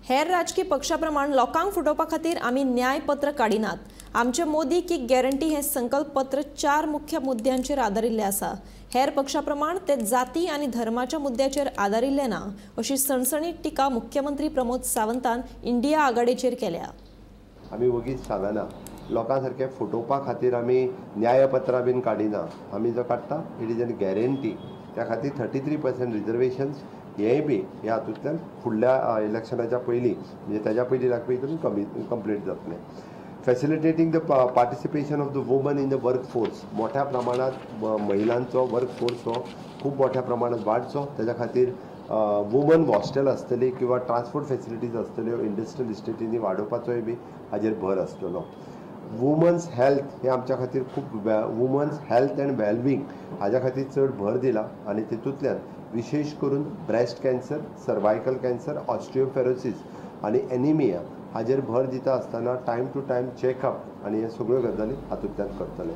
हेर राजकी पक्षा प्रमाण लोकांक फटोवपा खातीर आमी न्यायपत्र काडिनात. आमचे मोदी की गॅरंटी हें संकल्प पत्र 4 मुख्य मुद्द्यांचेर आदारिल्लें आसा. हेर पक्षा प्रमाण ते जाती आनी धर्माच्या मुद्द्याचेर आदारिल्लें ना अशी सणसणीत टिका मुख्यमंत्री प्रमोद सावंतान इंडिया आघाडीचेर केल्या. आमी वगीच सांगना, लोकां सारकें फटोवपा खातीर आमी न्यायपत्रां बीन काडिना. आमी जो काडटा it is an guarantee. त्या खातीर 33% रिजर्वेशन्स हेंय बी ह्या हातूंतल्यान फुडल्या इलेक्शनाच्या पयलीं म्हणजे ताज्या पयलीं लागपी हितून कमी कंप्लीट जातलें. Facilitating the participation of the woman in the work force, मोठ्या प्रमाणांत महिलांचो वर्क फोर्स हो खूब मोठ्या प्रमाणांत वाडचो ताज्या खातीर वुमन हॉस्टेल आसतली किंवा ट्रान्सपोर्ट फेसिलिटीज आसतल्यो इंडस्ट्रियल इस्टेटींनी वाडोवपाचोय बी हाजेर भर आसतलो. वुमन्स हेल्थ हे आमच्या खातीर खूब, वुमन्स हेल्थ एंड वेलबींग हाज्या खातीर चड भर दिला आनी तितूंतल्यान विशेश करून breast cancer, cervical cancer, osteoporosis आनी एनिमिया हाजेर भर दिता आसतना टायम टू टायम चॅकअप आनी हे सगळ्यो गजाली हातूंतल्यान करतले.